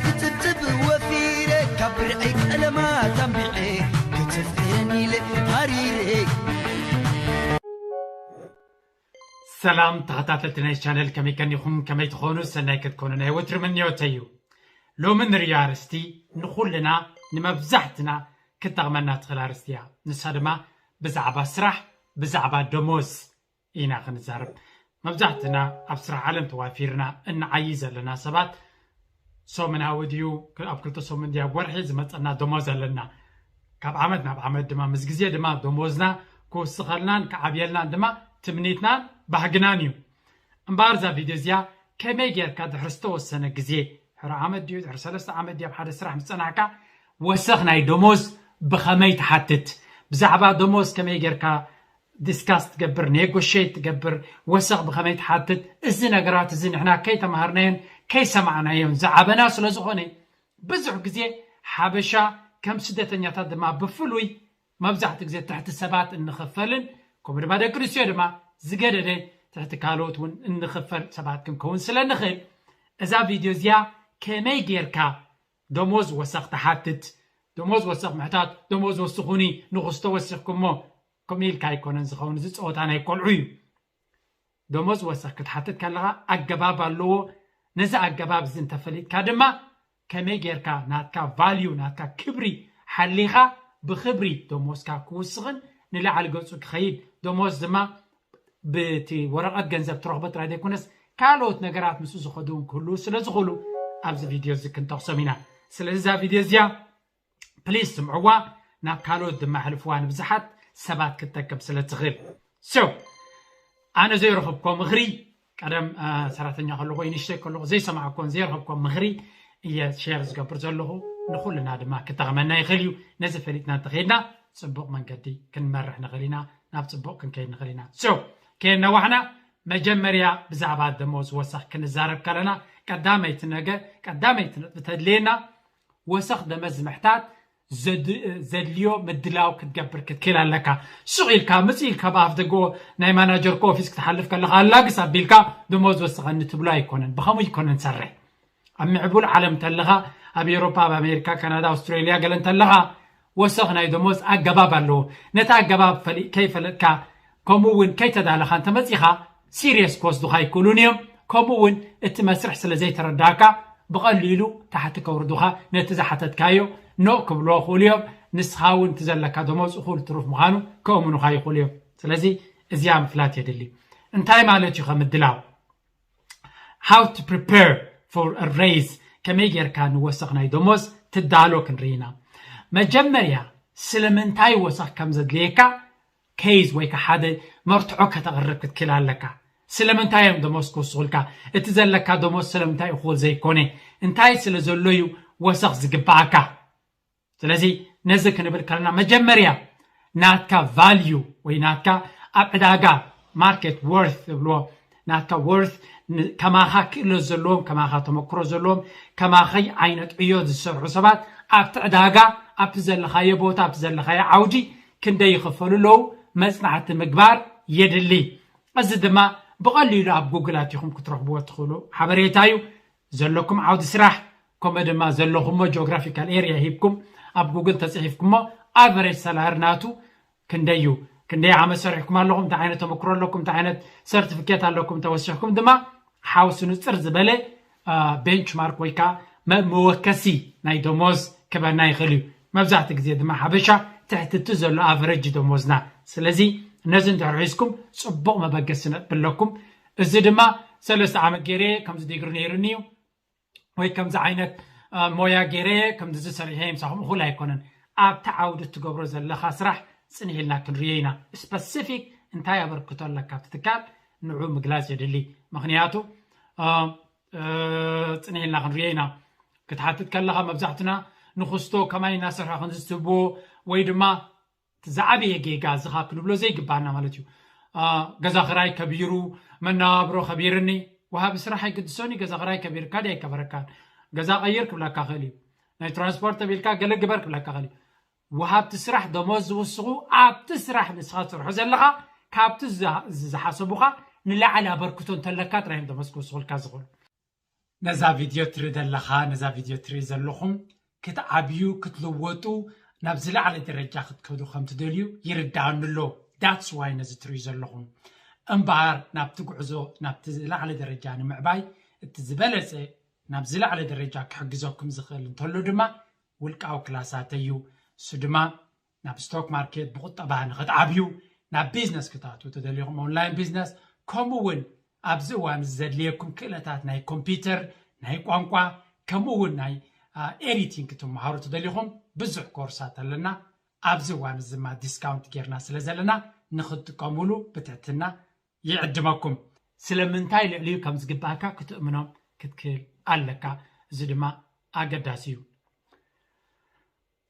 ክጽብጽብ ወፊረ ካብ ብርዒ ቀለማት ኣንቢዐ ክትፍእን ኢለ ሃሪረ። ሰላም ተኸታተልቲ ናይ ቻነል፣ ከመይ ከኒኹም? ከመይ ትኾኑ? ሰናይ ክትኮኑ ናይ ወትሪ ምንዮተይ እዩ። ሎሚ ንርእዮ ኣርእስቲ ንኹልና ንመብዛሕትና ክትጠቕመና ትኽእል ኣርእስቲ እያ። ንሳ ድማ ብዛዕባ ስራሕ፣ ብዛዕባ ደሞዝ ኢና ክንዛረብ። መብዛሕትና ኣብ ስራሕ ዓለም ተዋፊርና እንዓዪ ዘለና ሰባት ሰሙናዊ ድዩ ኣብ ክልተ ሰሙን ድያ ወርሒ ዝመፀና ደሞዝ ኣለና። ካብ ዓመት ናብ ዓመት ድማ ምስ ግዜ ድማ ደሞዝና ክውስኸልናን ክዓብየልናን ድማ ትምኒትናን ባህግናን እዩ። እምበኣር እዛ ቪድዮ እዚኣ ከመይ ጌርካ ድሕሪ ዝተወሰነ ግዜ ድሕሪ ዓመት ድዩ ድሕሪ ሰለስተ ዓመት ድዩ ኣብ ሓደ ስራሕ ምስ ፀናሕካ ወሰኽ ናይ ደሞዝ ብኸመይ ትሓትት ብዛዕባ ደሞዝ ከመይ ጌርካ ዲስካስ ትገብር ኔጎሽት ትገብር ወሰኽ ብኸመይ ትሓትት እዚ ነገራት እዚ ንሕና ከይተማሃርናዮን ከይሰማዕናዮን ዝዓበና ስለዝኾነ ብዙሕ ግዜ ሓበሻ ከም ስደተኛታት ድማ ብፍሉይ መብዛሕትኡ ግዜ ትሕቲ ሰባት እንኽፈልን ከምኡ ድማ ደቂ ኣንስትዮ ድማ ዝገደደ ትሕቲ ካልኦት እውን እንኽፈል ሰባት ክንከውን ስለ ንኽእል እዛ ቪድዮ እዚኣ ከመይ ጌርካ ደሞዝ ወሰኽ ትሓትት ደሞዝ ወሰኽ ምሕታት ደሞዝ ወስኹኒ ንኽስቶ ወሲኽኩሞ ከምኡ ኢልካ ኣይኮነን ዝኸውን እዚ ፀወታ ናይ ቆልዑ እዩ ደሞዝ ወሰኽ ክትሓትት ከለኻ ኣገባብ ኣለዎ ነዚ ኣገባብ እዚ እንተፈሊጥካ ድማ ከመይ ጌርካ ናትካ ቫልዩ ናትካ ክብሪ ሓሊኻ ብክብሪ ደሞዝካ ክውስኽን ንላዕሊ ገፁ ክኸይድ ደሞዝ ድማ ብቲ ወረቐት ገንዘብ ትረኽቦ ጥራይ ዘይኮነስ ካልኦት ነገራት ምስኡ ዝኸዱ እውን ክህልዉ ስለ ዝኽእሉ ኣብዚ ቪድዮ እዚ ክንጠቕሶም ኢና ስለዚ እዛ ቪድዮ እዚኣ ፕሊስ ስምዕዋ ናብ ካልኦት ድማ ኣሕልፍዋ ንብዙሓት ሰባት ክትጠቅም ስለ ትኽእል so ኣነ ዘይረኸብኮ ምኽሪ ቀደም ሰራተኛ ከለኹ ወይ ንእሽተይ ከለኹ ዘይሰማዕኮን ዘይረኸብኮ ምኽሪ እየ ሸር ዝገብር ዘለኹ ንኹልና ድማ ክጠቕመና ይኽእል እዩ ነዚ ፈሊጥና እንተኸይድና ፅቡቕ መንገዲ ክንመርሕ ንኽእል ኢና ናብ ፅቡቕ ክንከይድ ንኽእል ኢና so ከየናዋሕና መጀመርያ ብዛዕባ ደሞዝ ወሰኽ ክንዛረብ ከለና ቀዳመይቲ ነገር ቀዳመይቲ ነጥቢ ተድልየና ወሰኽ ደመዝ ምሕታት ዘድልዮ ምድላው ክትገብር ክትክእል ኣለካ። ሱቕ ኢልካ ምጽእ ኢልካ ብኣፍ ደገ ናይ ማናጀርካ ኦፊስ ክትሓልፍ ከለኻ ኣላግስ ኣቢልካ ደሞዝ ወስኸኒ ትብሎ ኣይኮነን። ብኸምኡ ኣይኮነን ዝሰርሕ። ኣብ ምዕቡል ዓለም እንተለኻ ኣብ ኤውሮፓ፣ ኣብ ኣሜሪካ፣ ካናዳ፣ ኣውስትራልያ ገለ እንተለኻ ወሰኽ ናይ ደሞዝ ኣገባብ ኣለዎ። ነቲ ኣገባብ ፈሊጥ ከይፈለጥካ ከምኡ እውን ከይተዳለኻ እንተመጺኻ ሲሪየስ ክወስዱኻ ኣይክእሉን እዮም። ከምኡ እውን እቲ መስርሕ ስለ ዘይተረዳእካ ብቐሊሉ ታሕቲ ከውርዱኻ ነቲ ዝሓተትካዮ ኖእ ክብልዎ ይኽእሉ እዮም። ንስኻ እውን እቲ ዘለካ ደሞዝ እኹል ትሩፍ ምዃኑ ከእምኑኻ ይኽእሉ እዮም። ስለዚ እዚኣ ምፍላት የድሊ። እንታይ ማለት እዩ ከምድላው? How to prepare for a raise ከመይ ጌርካ ንወሰኽ ናይ ደሞዝ ትዳሎ ክንርኢ ኢና። መጀመርያ ስለምንታይ ወሰኽ ከም ዘድልየካ ኬዝ ወይ ከዓ ሓደ መርትዖ ከተቕርብ ክትክእል ኣለካ። ስለምንታይ እዮም ደሞዝ ክውስኹልካ? እቲ ዘለካ ደሞዝ ስለምንታይ እኹል ዘይኮነ? እንታይ ስለ ዘሎ እዩ ወሰኽ ዝግብኣካ? ስለዚ ነዚ ክንብል ከለና መጀመርያ ናትካ ቫልዩ ወይ ናትካ ኣብ ዕዳጋ ማርኬት ወርት ዝብልዎ ናትካ ወርት ከማኻ ክእለት ዘለዎም ከማኻ ተመክሮ ዘለዎም ከማኸይ ዓይነት ዕዮ ዝሰርሑ ሰባት ኣብቲ ዕዳጋ ኣብቲ ዘለኻዮ ቦታ ኣብቲ ዘለኻዮ ዓውዲ ክንደይ ይኽፈሉ ኣለዉ መፅናዕቲ ምግባር የድሊ። እዚ ድማ ብቐሊሉ ኣብ ጉግል ኣቲኹም ክትረኽብዎ እትኽእሉ ሓበሬታ እዩ። ዘለኩም ዓውዲ ስራሕ ከምኡ ድማ ዘለኹሞ ጂኦግራፊካል ኤርያ ሂብኩም ኣብ ጉግል ተፅሒፍኩሞ ኣቨሬጅ ሰላሪ ናቱ ክንደይ እዩ? ክንደይ ዓመት ሰሪሕኩም ኣለኹም? እንታይ ዓይነት ተመክሮ ኣለኩም? እንታይ ዓይነት ሰርቲፊኬት ኣለኩም? ተወሲኽኩም ድማ ሓውሲ ንፅር ዝበለ ቤንችማርክ ወይ ከዓ መወከሲ ናይ ደሞዝ ክበና ይኽእል እዩ። መብዛሕትኡ ግዜ ድማ ሓበሻ ትሕትቲ ዘሎ ኣቨረጅ ደሞዝና። ስለዚ ነዚ እንድሕር ሒዝኩም ፅቡቕ መበገሲ ነጥቢ ኣለኩም። እዚ ድማ ሰለስተ ዓመት ገይረ ከምዚ ዲግሪ ነይሩኒ እዩ ወይ ከምዚ ዓይነት ሞያ ገይረ ከምዚ ዝሰሪሐ ምሳኹም እኹል ኣይኮነን። ኣብቲ ዓውዲ እትገብሮ ዘለኻ ስራሕ ፅንሕ ኢልና ክንሪኦ ኢና። ስፐሲፊክ እንታይ ኣበርክቶ ኣለካ ኣብቲ ትካል ንዑ ምግላፅ የድሊ። ምኽንያቱ ፅንሕ ኢልና ክንሪኦ ኢና። ክትሓትት ከለኻ መብዛሕትና ንኽስቶ ከማይ እናሰርሐ ክንዝትብዎ ወይ ድማ ዝዓበየ ጌጋ ዝኻ ክንብሎ ዘይግባና ማለት እዩ። ገዛ ክራይ ከቢሩ፣ መነባብሮ ከቢርኒ፣ ወሃቢ ስራሕ ኣይግድሶን እዩ። ገዛ ክራይ ከቢርካ ድዩ ኣይከበረካን። ገዛ ቀይር ክብለካ ክእል እዩ። ናይ ትራንስፖርት ተቢልካ ገለ ግበር ክብለካ ክእል እዩ። ወሃብቲ ስራሕ ደሞዝ ዝውስኹ ኣብቲ ስራሕ ንስኻ ትሰርሖ ዘለኻ ካብቲ ዝሓሰቡኻ ንላዕሊ ኣበርክቶ እንተለካ ጥራይ እዮም ደሞዝ ክውስኹልካ ዝኽእሉ። ነዛ ቪድዮ ትርኢ ዘለኻ፣ ነዛ ቪድዮ ትርኢ ዘለኹም ክትዓብዩ፣ ክትልወጡ፣ ናብ ዝለዓለ ደረጃ ክትከዱ ከም ትደልዩ ይርድኣኒ ኣሎ። That's why ነዚ ትርእዩ ዘለኹም። እምበኣር ናብቲ ጉዕዞ፣ ናብቲ ዝለዓለ ደረጃ ንምዕባይ እቲ ዝበለጸ ናብ ዝለዓለ ደረጃ ክሕግዘኩም ዝኽእል እንተሎ ድማ ውልቃዊ ክላሳት እዩ። እሱ ድማ ናብ ስቶክ ማርኬት ብቁጠባ ንክትዓብዩ፣ ናብ ቢዝነስ ክትኣትዉ ተደሊኹም ኦንላይን ቢዝነስ፣ ከምኡ እውን ኣብዚ እዋን እዚ ዘድልየኩም ክእለታት ናይ ኮምፒውተር፣ ናይ ቋንቋ፣ ከምኡ እውን ናይ ኤዲቲንግ ክትመሃሩ ተደሊኹም ብዙሕ ኮርሳት ኣለና። ኣብዚ እዋን እዚ ድማ ዲስካውንት ጌርና ስለ ዘለና ንክትጥቀሙሉ ብትሕትና ይዕድመኩም። ስለምንታይ ልዕሊኡ ከም ዝግባእካ ክትእምኖም ክትክእል ኣለካ። እዚ ድማ ኣገዳሲ እዩ።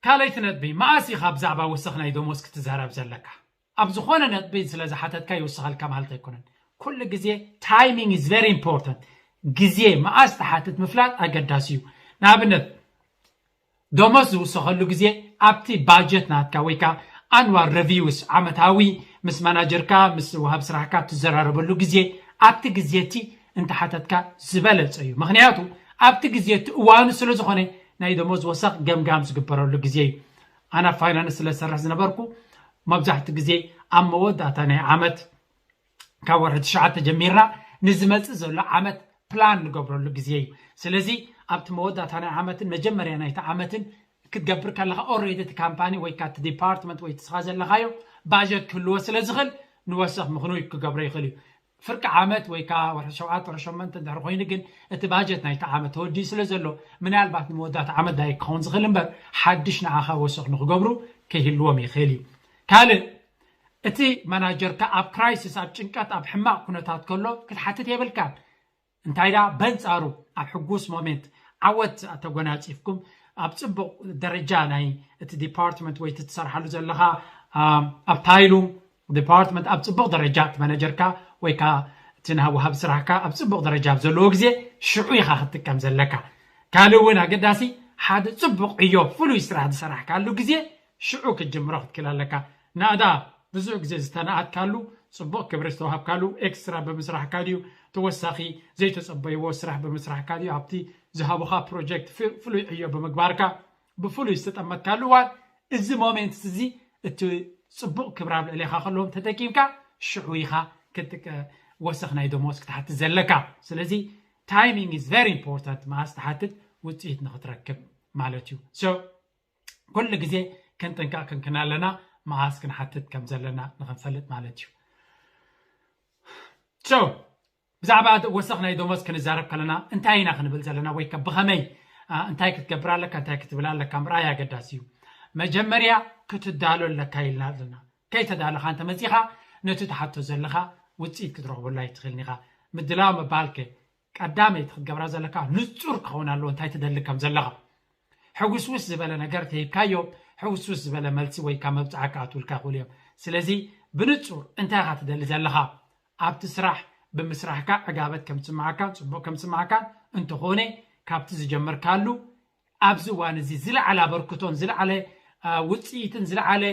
ካልኣይቲ ነጥቢ፣ መኣስ ኢኻ ብዛዕባ ወሰኽ ናይ ደሞዝ ክትዛረብ ዘለካ? ኣብ ዝኾነ ነጥቢ ስለ ዝሓተትካ ይውስኸልካ ማለት ኣይኮነን። ኩሉ ግዜ ታይሚንግ ኢዝ ቨሪ ኢምፖርታንት። ግዜ መኣስ ትሓትት ምፍላጥ ኣገዳሲ እዩ። ንኣብነት ደሞዝ ዝውሰኸሉ ግዜ ኣብቲ ባጀት ናትካ ወይ ከዓ ኣንዋል ረቪውስ፣ ዓመታዊ ምስ ማናጀርካ ምስ ወሃብ ስራሕካ ትዘራረበሉ ግዜ ኣብቲ ግዜ እቲ እንተሓተትካ ዝበለፀ እዩ። ምክንያቱ ኣብቲ ግዜ እቲ እዋኑ ስለ ዝኾነ ናይ ደሞዝ ወሰኽ ገምጋም ዝግበረሉ ግዜ እዩ። ኣነ ኣብ ፋይናንስ ስለ ዝሰርሕ ዝነበርኩ መብዛሕትኡ ግዜ ኣብ መወዳእታ ናይ ዓመት ካብ ወርሒ ትሽዓተ ጀሚርና ንዝመፅእ ዘሎ ዓመት ፕላን ንገብረሉ ግዜ እዩ። ስለዚ ኣብቲ መወዳእታ ናይ ዓመትን መጀመርያ ናይቲ ዓመትን ክትገብር ከለካ ኦልሬዲ እቲ ካምፓኒ ወይ ከዓ እቲ ዲፓርትመንት ወይ እቲ ስኻ ዘለካዮ ባጀት ክህልዎ ስለ ዝኽእል ንወሰኽ ምኽኑይ ክገብሮ ይኽእል እዩ። ፍርቂ ዓመት ወይ ከዓ ወርሒ ሸውዓተ ወርሒ ሸሞንተ እንድሕር ኮይኑ ግን እቲ ባጀት ናይቲ ዓመት ተወዲኡ ስለ ዘሎ ምናልባት ንመወዳእታ ዓመት ዳይ ክኸውን ዝኽእል እምበር ሓድሽ ንዓኻ ወሰኽ ንክገብሩ ከይህልዎም ይኽእል እዩ። ካልእ እቲ ማናጀርካ ኣብ ክራይሲስ ኣብ ጭንቀት ኣብ ሕማቕ ኩነታት ከሎ ክትሓትት የብልካን። እንታይ ደኣ በንጻሩ ኣብ ሕጉስ ሞሜንት ዓወት ተጎናጺፍኩም ኣብ ጽቡቕ ደረጃ ናይ እቲ ዲፓርትመንት ወይ እቲ ትሰርሓሉ ዘለኻ ኣብ ታይሉ ዲፓርትመንት ኣብ ጽቡቕ ደረጃ እቲ ማናጀርካ ወይ ከዓ እቲ ናይ ወሃቢ ስራሕካ ኣብ ጽቡቕ ደረጃ ኣብ ዘለዎ ግዜ ሽዑ ኢኻ ክትጥቀም ዘለካ። ካልእ እውን ኣገዳሲ ሓደ ጽቡቕ ዕዮ ፍሉይ ስራሕ ዝሰራሕካሉ ግዜ ሽዑ ክትጅምሮ ክትክእል ኣለካ። ናእዳ ብዙሕ ግዜ ዝተነኣትካሉ ጽቡቕ ክብሪ ዝተዋሃብካሉ ኤክስትራ ብምስራሕካ ድዩ ተወሳኺ ዘይተጸበይዎ ስራሕ ብምስራሕካ ድዩ ኣብቲ ዝሃቡኻ ፕሮጀክት ፍሉይ ዕዮ ብምግባርካ ብፍሉይ ዝተጠመትካሉ እዋን እዚ ሞሜንት እዚ እቲ ጽቡቕ ክብሪ ኣብ ልዕሌኻ ከለዎም ተጠቂምካ ሽዑ ኢኻ ክትወሰኽ ናይ ደሞዝ ክትሓትት ዘለካ። ስለዚ ታይሚንግ ኢዝ ቨሪ ኢምፖርታንት መዓስ ትሓትት ውፅኢት ንክትረክብ ማለት እዩ። ኩሉ ግዜ ክንጥንቀቕ ክንክን ኣለና መዓስ ክንሓትት ከም ዘለና ንክንፈልጥ ማለት እዩ። ብዛዕባ ወሰኽ ናይ ደሞዝ ክንዛረብ ከለና እንታይ ኢና ክንብል ዘለና ወይ ከ ብኸመይ እንታይ ክትገብር ኣለካ እንታይ ክትብል ኣለካ ምርኣይ ኣገዳሲ እዩ። መጀመርያ ክትዳሎ ኣለካ ኢልና ኣለና። ከይተዳለኻ እንተመፂኻ ነቲ ትሓቶ ዘለኻ ውፅኢት ክትረኽበሉ ኣይትኽእልን ኢኻ። ምድላው ምባልከ ቀዳመይቲ ክትገብራ ዘለካ ንፁር ክኸውን ኣለዎ እንታይ ትደሊ ከም ዘለኻ። ሕውስውስ ዝበለ ነገር ተሂብካዮ ሕውስውስ ዝበለ መልሲ ወይ ካብ መብፅዓ ክኣትውልካ ይኽእሉ እዮም። ስለዚ ብንፁር እንታይ ኢኻ ትደሊ ዘለኻ ኣብቲ ስራሕ ብምስራሕካ ዕጋበት ከም ዝስምዓካን ፅቡቕ ከም ዝስምዓካን እንተኾነ ካብቲ ዝጀመርካሉ ኣብዚ እዋን እዚ ዝለዓለ ኣበርክቶን ዝለዓለ ውፅኢትን ዝለዓለ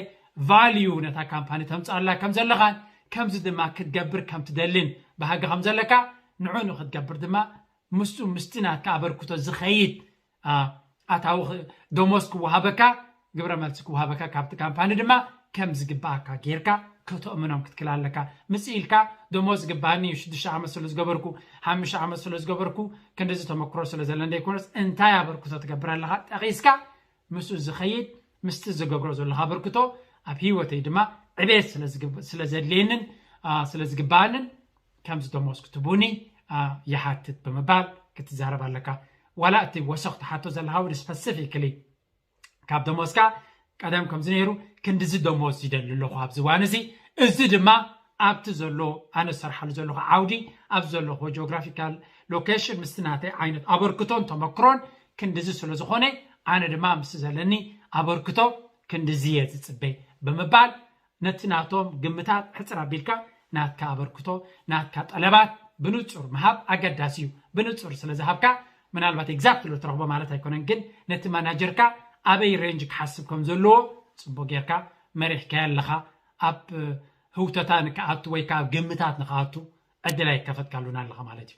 ቫልዩ ነታ ካምፓኒ ተምፅኣላ ከም ዘለኻን ከምዚ ድማ ክትገብር ከም ትደልን ባህጊ ከም ዘለካ ንዑ ንክትገብር ድማ ምስኡ ምስቲ ናትካ ኣበርክቶ ዝኸይድ ኣታዊ ደሞዝ ክወሃበካ ግብረ መልሲ ክወሃበካ ካብቲ ካምፓኒ ድማ ከም ዝግባኣካ ጌርካ ከተእምኖም ክትክል ኣለካ። ምጽ ኢልካ ደሞዝ ዝግባኒ እዩ ሽዱሽተ ዓመት ስለ ዝገበርኩ ሓሙሽተ ዓመት ስለ ዝገበርኩ ክንድዚ ተመክሮ ስለ ዘለኒ ዘይኮነስ እንታይ ኣበርክቶ ትገብር ኣለኻ ጠቒስካ ምስኡ ዝኸይድ ምስቲ ዝገብሮ ዘለኻ ኣበርክቶ ኣብ ህይወተይ ድማ ዕቤት ስለ ዘድልየንን ስለ ዝግባኣንን ከምዚ ደሞዝ ክትቡኒ ይሓትት ብምባል ክትዛረብ ኣለካ። ዋላ እቲ ወሰኽ ትሓቶ ዘለኻ ወዲ ስፐሲፊክሊ ካብ ደሞዝካ ቀደም ከምዚ ነይሩ ክንድዚ ደሞዝ ይደሊ ኣለኹ ኣብዚ እዋን እዚ። እዚ ድማ ኣብቲ ዘሎ ኣነ ዝሰርሓሉ ዘለኹ ዓውዲ ኣብዚ ዘለኹ ጂኦግራፊካል ሎኬሽን ምስቲ ናተይ ዓይነት ኣበርክቶን ተመክሮን ክንድዚ ስለ ዝኾነ ኣነ ድማ ምስቲ ዘለኒ ኣበርክቶ ክንድዚ እየ ዝፅበ ብምባል ነቲ ናቶም ግምታት ሕፅር ኣቢልካ ናትካ ኣበርክቶ ናትካ ጠለባት ብንፁር ምሃብ ኣገዳሲ እዩ። ብንፁር ስለ ዝሃብካ ምናልባት ኤግዛክትሊ ትረኽቦ ማለት ኣይኮነን ግን ነቲ ማናጀርካ ኣበይ ሬንጅ ክሓስብ ከም ዘለዎ ፅቡቅ ጌርካ መሪሕካዮ ኣለኻ። ኣብ ህውተታ ንክኣቱ ወይ ከዓ ግምታት ንክኣቱ ዕድል ኣይከፈትካሉን ኣለኻ ማለት እዩ።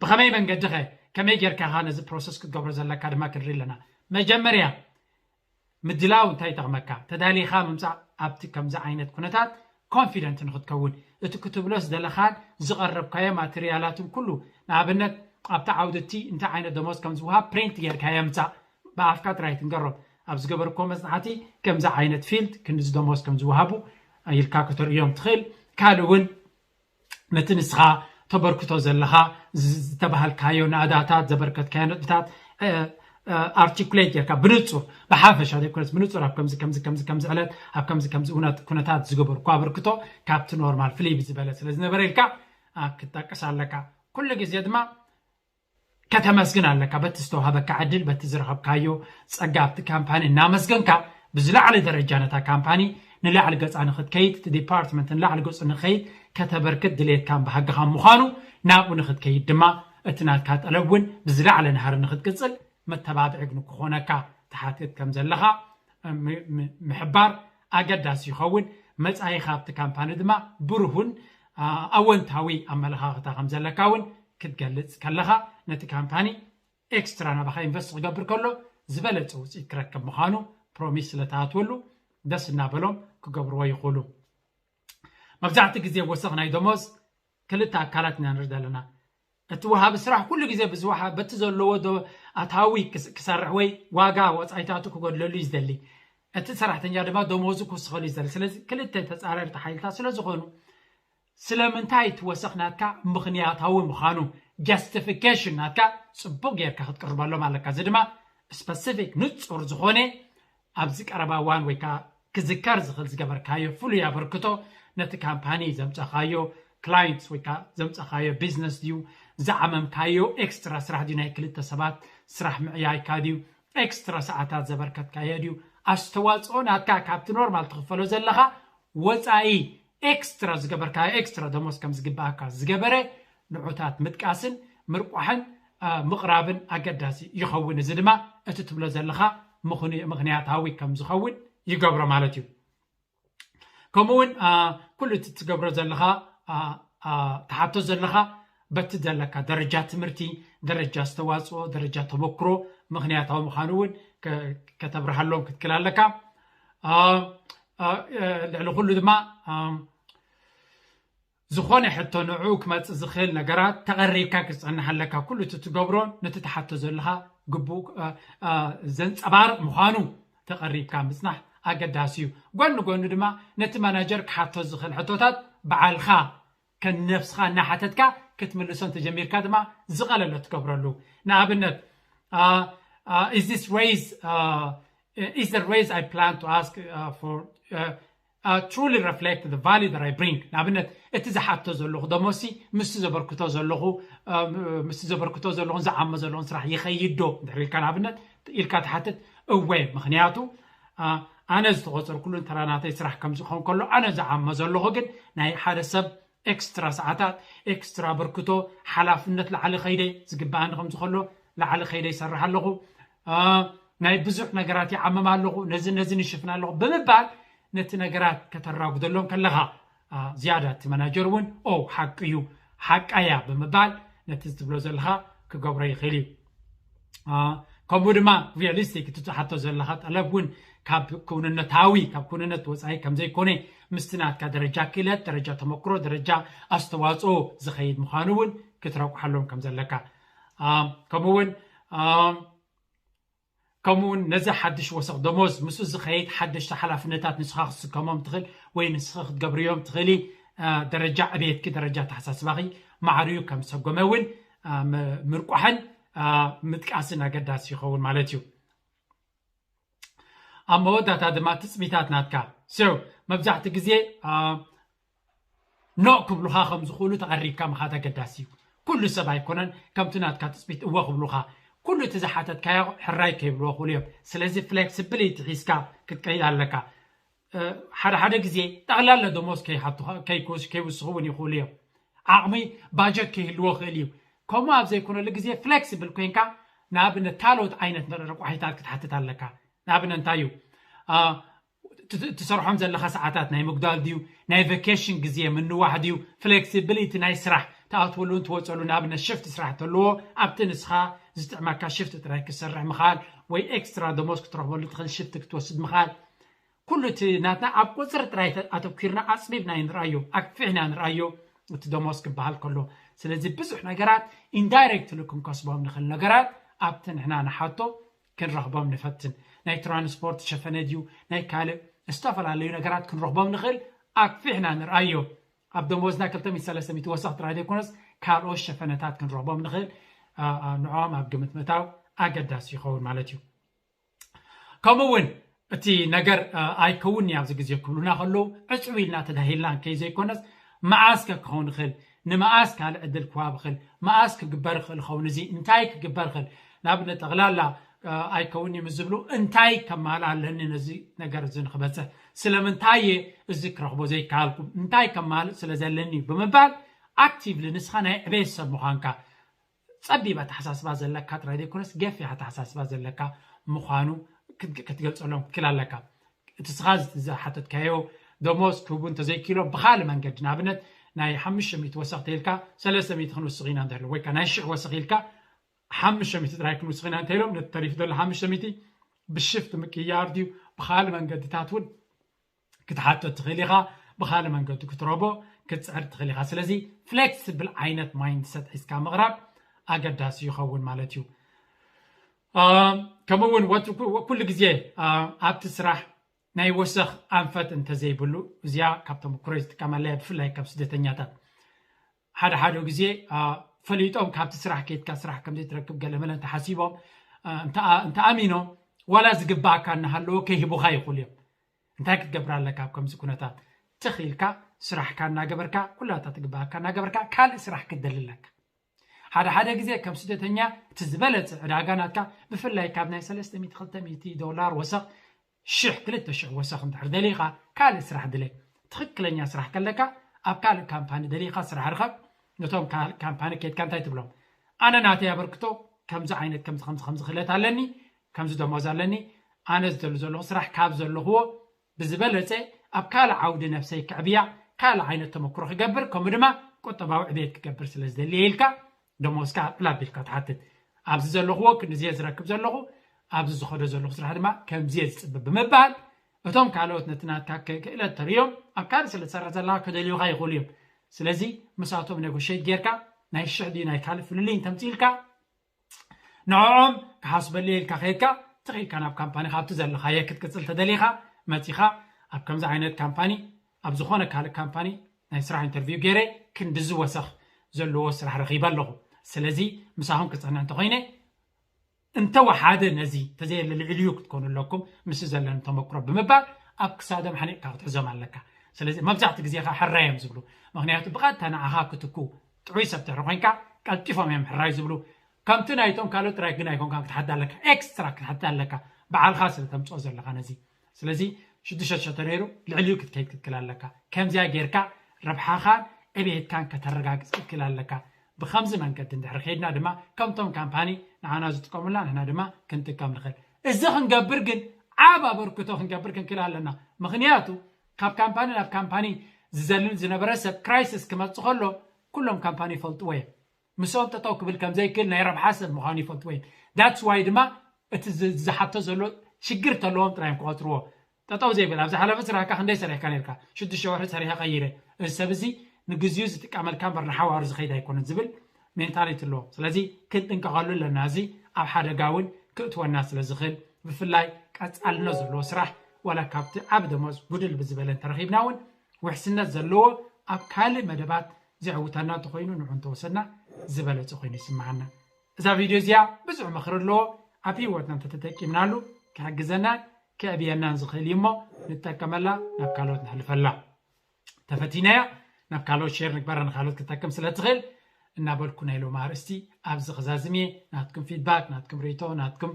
ብኸመይ መንገዲ ኸ ከመይ ጌርካ ኢኻ ነዚ ፕሮሰስ ክትገብሮ ዘለካ ድማ ክንርኢ ኣለና። መጀመርያ ምድላው እንታይ ይጠቕመካ? ተዳሊኻ ምምፃእ ኣብቲ ከምዚ ዓይነት ኩነታት ኮንፊደንት ንክትከውን፣ እቲ ክትብሎ ዝደለኻን ዝቐረብካዮ ማቴሪያላትን ኩሉ፣ ንኣብነት ኣብቲ ዓውዲ እቲ እንታይ ዓይነት ደሞዝ ከም ዝወሃብ ፕሪንት ጌርካዮ ምፃእ፣ ብኣፍካ ጥራይ ትንገሮም። ኣብ ዝገበርክዎ መፅናዕቲ ከምዚ ዓይነት ፊልድ ክንዚ ደሞዝ ከም ዝወሃቡ ኢልካ ክተርእዮም ትኽእል። ካልእ እውን ነቲ ንስኻ ተበርክቶ ዘለኻ ዝተባሃልካዮ ናእዳታት ዘበርከትካዮ ነጥብታት ኣርቲኩሌት ጌርካ ብንፁር ብሓፈሻ ዘይኮነስ ብንፁር ኣብ ከምዚ ከምዚ ከምዚ ከምዚ ዕለት ኣብ ከምዚ ከምዚ እውነት ኩነታት ዝገበርኩ ኣበርክቶ ካብቲ ኖርማል ፍልይ ብዝበለ ስለ ዝነበረ ኢልካ ክትጠቅስ ኣለካ። ኩሉ ግዜ ድማ ከተመስግን ኣለካ በቲ ዝተዋሃበካ ዕድል በቲ ዝረኸብካዮ ጸጋ ኣብቲ ካምፓኒ እናመስገንካ ብዝለዓለ ደረጃ ነታ ካምፓኒ ንላዕሊ ገጻ ንክትከይድ እቲ ዲፓርትመንት ንላዕሊ ገጹ ንክኸይድ ከተበርክት ድሌትካን ባህግኻን ምዃኑ ናብኡ ንክትከይድ ድማ እቲ ናትካ ጠለብ እውን ብዝለዓለ ናህሪ ንክትቅጽል መተባብዒ ግን ክኾነካ ትሓትት ከም ዘለኻ ምሕባር ኣገዳሲ ይኸውን። መጻኢኻ ኣብቲ ካምፓኒ ድማ ብሩሁን ኣወንታዊ ኣመለኻኽታ ከም ዘለካ እውን ክትገልጽ ከለኻ ነቲ ካምፓኒ ኤክስትራ ናባኻ ኢንቨስት ክገብር ከሎ ዝበለጸ ውፅኢት ክረከብ ምዃኑ ፕሮሚስ ስለተኣትወሉ ደስ እናበሎም ክገብርዎ ይኽእሉ። መብዛሕትኡ ግዜ ወሰኽ ናይ ደሞዝ ክልተ ኣካላት ኢና ንርኢ ዘለና። እቲ ወሃቢ ስራሕ ኩሉ ግዜ ብዝወሃ በቲ ዘለዎ ኣታዊ ክሰርሕ ወይ ዋጋ ወፃኢታቱ ክጎድለሉ እዩ ዝደሊ። እቲ ሰራሕተኛ ድማ ደሞዙ ክውስኸሉ እዩ ዝደሊ። ስለዚ ክልተ ተፃረርቲ ሓይልታት ስለዝኾኑ ስለምንታይ እቲ ወሰኽ ናትካ ምኽንያታዊ ምዃኑ ጃስቲፊኬሽን ናትካ ፅቡቅ ጌርካ ክትቅርበሎም ኣለካ። እዚ ድማ ስፐሲፊክ ንፁር ዝኾነ ኣብዚ ቀረባ እዋን ወይ ከዓ ክዝከር ዝኽእል ዝገበርካዮ ፍሉይ ኣበርክቶ ነቲ ካምፓኒ ዘምፀኻዮ ክላይንትስ ወይ ከዓ ዘምፀኻዮ ቢዝነስ ድዩ ዝዓመምካዮ ኤክስትራ ስራሕ ድዩ ናይ ክልተ ሰባት ስራሕ ምዕያይካ ድዩ ኤክስትራ ሰዓታት ዘበርከትካዮ ድዩ ኣስተዋፅኦ ናትካ ካብቲ ኖርማል ትኽፈሎ ዘለኻ ወፃኢ ኤክስትራ ዝገበርካዮ ኤክስትራ ደሞዝ ከም ዝግባኣካ ዝገበረ ንዑታት ምጥቃስን ምርቋሕን ምቕራብን ኣገዳሲ ይኸውን። እዚ ድማ እቲ ትብሎ ዘለኻ ምኽንያታዊ ከም ዝኸውን ይገብሮ ማለት እዩ። ከምኡ እውን ኩሉ እቲ ትገብሮ ዘለኻ ትሓቶ ዘለኻ በቲ ዘለካ ደረጃ ትምህርቲ፣ ደረጃ ዝተዋፅኦ፣ ደረጃ ተመክሮ ምኽንያታዊ ምዃኑ እውን ከተብርሃሎም ክትክል ኣለካ። ልዕሊ ኩሉ ድማ ዝኾነ ሕቶ ንዕኡ ክመፅእ ዝኽእል ነገራት ተቐሪብካ ክትፀንሕ ኣለካ። ኩሉ እቲ ትገብሮ ነቲ ትሓቶ ዘለኻ ግቡእ ዘንፀባርቕ ምዃኑ ተቐሪብካ ምፅናሕ ኣገዳሲ እዩ። ጎኒ ጎኒ ድማ ነቲ ማናጀር ክሓቶ ዝኽእል ሕቶታት በዓልኻ ከነፍስኻ እናሓተትካ ክትምልሶ እንተጀሚርካ ድማ ዝቐለለ ትገብረሉ። ንኣብነት is this raise is the raise I plan to ask for truly reflect the value that I bring? ንኣብነት እቲ ዝሓቶ ዘለኹ ደሞሲ ምስቲ ዘበርክቶ ዘለኹ ምስቲ ዘበርክቶ ዘለኹን ዝዓሞ ዘለኹን ስራሕ ይኸይድ ዶ እንድሕር ኢልካ ንኣብነት ኢልካ ትሓትት እወ ምክንያቱ ኣነ ዝተቆፀርኩሉን ተራ ናተይ ስራሕ ከም ዝኸውን ከሎ ኣነ ዝዓሞ ዘለኹ ግን ናይ ሓደ ሰብ ኤክስትራ ሰዓታት ኤክስትራ በርክቶ ሓላፍነት ላዕሊ ከይደ ዝግበኣኒ ከም ዝኸሎ ላዕሊ ከይደ ይሰርሕ ኣለኹ ናይ ብዙሕ ነገራት ይዓምም ኣለኹ ነዚ ነዚ ንሽፍን ኣለኹ ብምባል ነቲ ነገራት ከተራጉደሎም ከለኻ ዝያዳ እቲ መናጀር እውን ኦ ሓቂ እዩ ሓቃያ ብምባል ነቲ ዝትብሎ ዘለኻ ክገብሮ ይኽእል እዩ ከምኡ ድማ ሪያሊስቲክ እቲ ትሓቶ ዘለኻ ጠለብ እውን ካብ ክውንነታዊ ካብ ክውንነት ወፃኢ ከም ዘይኮነ ምስቲ ናትካ ደረጃ ክእለት ደረጃ ተመክሮ ደረጃ ኣስተዋፅኦ ዝኸይድ ምዃኑ እውን ክትረቁሓሎም ከም ዘለካ ከምኡ እውን ከምኡውን ነዚ ሓድሽ ወሰኽ ደሞዝ ምስኡ ዝኸይድ ሓደሽቲ ሓላፍነታት ንስኻ ክትስከሞም ትኽእል ወይ ንስኻ ክትገብርዮም ትኽእሊ ደረጃ ዕቤትኪ ደረጃ ተሓሳስባኺ ማዕርዩ ከም ሰጎመ እውን ምርቋሕን ምጥቃስን ኣገዳሲ ይኸውን ማለት እዩ ኣብ መወዳታ ድማ ትፅቢታት ናትካ so መብዛሕቲ ግዜ ኖእ ክብሉኻ ከም ዝኽእሉ ተቐሪብካ ምኻድ ኣገዳሲ እዩ ኩሉ ሰብ ኣይኮነን ከምቲ ናትካ ትፅቢት እወ ክብሉኻ ኩሉ እቲ ዝሓተትካዮ ሕራይ ከይብልዎ ክእሉ እዮም ስለዚ ፍሌክሲቢሊቲ ሒዝካ ክትቀይድ ኣለካ ሓደ ሓደ ግዜ ጠቕላላ ደሞዝ ከይውስኹ እውን ይኽእሉ እዮም ዓቕሚ ባጀት ከይህልዎ ክእል እዩ ከምኡ ኣብ ዘይኮነሉ ግዜ ፍሌክሲብል ኮይንካ ንኣብነት ካልኦት ዓይነት ረቋሒታት ክትሓትት ኣለካ ንኣብነት እንታይ እዩ ትሰርሖም ዘለካ ሰዓታት ናይ ምጉዳል ድዩ ናይ ቨኬሽን ግዜ ምንዋሕ ድዩ ፍሌክሲቢሊቲ ናይ ስራሕ ትኣትወሉን ትወፀሉ ንኣብነት ሽፍት ስራሕ ተለዎ ኣብቲ ንስኻ ዝጥዕመካ ሽፍት ጥራይ ክትሰርሕ ምኻል ወይ ኤክስትራ ደሞዝ ክትረኽበሉ ትኽእል ሽፍት ክትወስድ ምኻል ኩሉ እቲ ናትና ኣብ ቁፅሪ ጥራይ ኣተኪርና ኣፅቢብና ንርኣዮ ኣክፊሕና ንርኣዮ እቲ ደሞዝ ክበሃል ከሎ ስለዚ ብዙሕ ነገራት ኢንዳይሬክትሊ ክንከስቦም ንኽእል ነገራት ኣብቲ ንሕና ንሓቶ ክንረኽቦም ንፈትን ናይ ትራንስፖርት ሸፈነ ድዩ ናይ ካልእ ዝተፈላለዩ ነገራት ክንረኽቦም ንኽእል ኣክፊሕና ንርኣዮ ኣብ ደሞዝና ክልተ ሚእቲ ሰለስተ ሚእቲ ወሰኽ ጥራይ ዘይኮነስ ካልኦት ሸፈነታት ክንረኽቦም ንኽእል ንዕኦም ኣብ ግምት ምእታው ኣገዳሲ ይኸውን ማለት እዩ ከምኡ እውን እቲ ነገር ኣይከውን ኣብዚ ግዜ ክብሉና ከለዉ ዕፅው ኢልና ተዳሂልና ከይ ዘይኮነስ መዓስ ከ ክኸውን ይኽእል ንመዓስ ካልእ ዕድል ክዋብ ይኽእል መዓስ ክግበር ይኽእል ኸውን እዚ እንታይ ክግበር ይኽእል ናብ ጠቕላላ ኣይከውን እዩ ዝብሉ እንታይ ከማል ኣለኒ ነዚ ነገር እዚ ንክበፅሕ ስለምንታይ እየ እዚ ክረኽቦ ዘይከኣልኩ እንታይ ከማልእ ስለ ዘለኒ እዩ ብምባል ኣክቲቭሊ ንስኻ ናይ ዕቤት ሰብ ምዃንካ ጸቢብ ኣተሓሳስባ ዘለካ ጥራይ ዘይኮነስ ገፊሕ ኣተሓሳስባ ዘለካ ምዃኑ ክትገልጸሎም ክትክእል ኣለካ። እቲ ስኻ ዝሓተትካዮ ደሞዝ ክህቡ እንተዘይክኢሎም ብኻልእ መንገዲ ንኣብነት ናይ ሓሙሽተ ሚእቲ ወሰኽ ተይልካ ሰለስተ ሚእቲ ክንውስኽ ኢና እንተሎ ወይ ናይ ሽሕ ወሰኽ ኢልካ ሓሙሽተ ሚእቲ ጥራይ ክንውስኽ ኢና እንተኢሎም ነቲ ተሪፉ ዘሎ ሓሙሽተ ሚእቲ ብሽፍት ምቅያር ድዩ ብኻልእ መንገድታት እውን ክትሓቶ ትኽእል ኢኻ ብኻልእ መንገዲ ክትረቦ ክትፅዕር ትኽእል ኢኻ ስለዚ ፍሌክስብል ዓይነት ማይንድሰት ሒዝካ ምቕራብ ኣገዳሲ ይኸውን ማለት እዩ ከምኡ እውን ኩሉ ግዜ ኣብቲ ስራሕ ናይ ወሰኽ ኣንፈት እንተዘይብሉ እዚኣ ካብ ተመክሮ ዝጥቀመለያ ብፍላይ ካብ ስደተኛታት ሓደ ሓደ ግዜ ፈሊጦም ካብቲ ስራሕ ከይትካ ስራሕ ከምዘይትረክብ ገለመለ እንተሓሲቦም እንተኣሚኖም ዋላ ዝግባኣካ እናሃለዎ ከይህቡኻ ይኽእሉ እዮም እንታይ ክትገብር ኣለካ ኣብ ከምዚ ኩነታት ትኽ ኢልካ ስራሕካ እናገበርካ ኩላታ ትግባኣካ እናገበርካ ካልእ ስራሕ ክትደሊ ኣለካ ሓደ ሓደ ግዜ ከም ስደተኛ እቲ ዝበለፀ ዕዳጋ ናትካ ብፍላይ ካብ ናይ ሰለስተ ሚእቲ ክልተ ሚእቲ ዶላር ወሰኽ ሽሕ ክልተ ሽሕ ወሰኽ እንድሕር ደሊኻ ካልእ ስራሕ ድለ ትኽክለኛ ስራሕ ከለካ ኣብ ካልእ ካምፓኒ ደሊኻ ስራሕ ርኸብ ነቶም ካልእ ካምፓኒ ከይድካ እንታይ ትብሎም ኣነ ናተይ ኣበርክቶ ከምዚ ዓይነት ከምዚ ከምዚ ከምዚ ክእለት ኣለኒ ከምዚ ደሞዝ ኣለኒ ኣነ ዝደሉ ዘለኹ ስራሕ ካብ ዘለኽዎ ብዝበለፀ ኣብ ካልእ ዓውዲ ነብሰይ ክዕብያ ካልእ ዓይነት ተመክሮ ክገብር ከምኡ ድማ ቁጠባዊ ዕቤት ክገብር ስለ ዝደሊ ኢልካ ደሞዝካ ኣቅላብ ኢልካ ትሓትት ኣብዚ ዘለኽዎ ክንድዝየ ዝረክብ ዘለኹ ኣብዚ ዝኸዶ ዘለኹ ስራሕ ድማ ከምዝየ ዝፅበ ብምባል እቶም ካልኦት ነቲ ናትካ ክእለት ተርእዮም ኣብ ካልእ ስለ ትሰርሕ ዘለካ ከደልዩካ ይኽእሉ እዮም ስለዚ ምሳቶም ኔጎሽት ጌርካ ናይ ሽሕ ድዩ ናይ ካልእ ፍልልይ እንተምፅኢልካ ንዕኦም ክሓስበሉ ኢልካ ከይድካ ትኽኢልካ ናብ ካምፓኒ ካብቲ ዘለኻየ ክትቅፅል ተደሊኻ መፂኻ ኣብ ከምዚ ዓይነት ካምፓኒ ኣብ ዝኾነ ካልእ ካምፓኒ ናይ ስራሕ ኢንተርቪው ገይረ ክንዲ ዝወሰኽ ዘለዎ ስራሕ ረኺበ ኣለኹ ስለዚ ምሳኹም ክፀንዕ እንተኮይነ እንተወሓደ ነዚ ተዘየለ ልዕልዩ ክትኮኑ ኣለኩም ምስ ዘለኒ ተመክሮ ብምባል ኣብ ክሳዶም ሓኒቕካ ክትሕዞም ኣለካ ስለዚ መብዛሕቲ ግዜ ካ ሕራዮም ዝብሉ ምክንያቱ ብቐጥታ ንዓኻ ክትኩ ጥዑይ ሰብ ትሕሪ ኮይንካ ቀልጢፎም እዮም ሕራይ ዝብሉ ከምቲ ናይቶም ካልኦት ጥራይ ግን ኣይኮንካ ክትሓት ኣለካ ኤክስትራ ክትሓት ኣለካ በዓልካ ስለ ተምፅኦ ዘለካ ነዚ ስለዚ ሽዱሽተ ሽሕ ተነይሩ ልዕሊኡ ክትከይድ ክትክል ኣለካ ከምዚያ ጌርካ ረብሓኻን ዕብየትካን ከተረጋግፅ ክትክል ኣለካ ብከምዚ መንገዲ እንድሕር ከይድና ድማ ከምቶም ካምፓኒ ንዓና ዝጥቀሙላ ንሕና ድማ ክንጥቀም ንኽእል እዚ ክንገብር ግን ዓብ ኣበርክቶ ክንገብር ክንክል ኣለና ምክንያቱ ካብ ካምፓኒ ናብ ካምፓኒ ዝዘልል ዝነበረ ሰብ ክራይሲስ ክመፅእ ከሎ ኩሎም ካምፓኒ ይፈልጥዎ እዮም ምስኦም ጠጠው ክብል ከም ዘይክእል ናይ ረብሓ ሰብ ምዃኑ ይፈልጥዎ እዮም that's why ድማ እቲ ዝሓቶ ዘሎ ሽግር ተለዎም ጥራዮም ክቆፅርዎ ጠጠው ዘይብል ኣብ ዝሓለፈ ስራሕካ ክንደይ ሰሪሕካ ነርካ ሽዱሽተ ወርሒ ሰሪሐ ቀይረ እዚ ሰብ እዚ ንግዚኡ ዝጥቀመልካ እምበር ንሓዋሩ ዝኸይድ ኣይኮነን ዝብል ሜንታሊቲ ኣለዎ ስለዚ ክንጥንቀቐሉ ኣለና እዚ ኣብ ሓደጋ እውን ክእትወና ስለ ዝኽእል ብፍላይ ቀፃልነት ዘለዎ ስራሕ ዋላ ካብቲ ዓብ ደሞዝ ጉድል ብዝበለ እንተረኺብና እውን ውሕስነት ዘለዎ ኣብ ካልእ መደባት ዘዕውተና እንተኮይኑ ንዑ እንተወሰድና ዝበለፀ ኮይኑ ይስምዓና እዛ ቪድዮ እዚኣ ብዙሕ ምኽሪ ኣለዎ ኣብ ህይወትና እንተተጠቂምናሉ ክሕግዘናን ክዕብየናን ዝኽእል እዩ እሞ ንጠቀመላ ናብ ካልኦት ነሕልፈላ ተፈቲናያ ናብ ካልኦት ሼር ንግበራ ንካልኦት ክጠቅም ስለ ትኽእል እናበልኩ ናይ ሎም ኣርእስቲ ኣብዚ ክዛዝም እየ ናትኩም ፊድባክ ናትኩም ርእቶ ናትኩም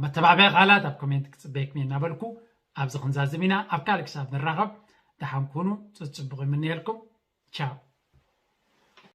መተባብዒ ቃላት ኣብ ኮሜንት ክፅበየኩም እየ እናበልኩ ኣብዚ ክንዛዝም ኢና ኣብ ካልእ ክሳብ ንራኸብ ደሓን ኩኑ ፅፅብቑ ይምንየልኩም ቻው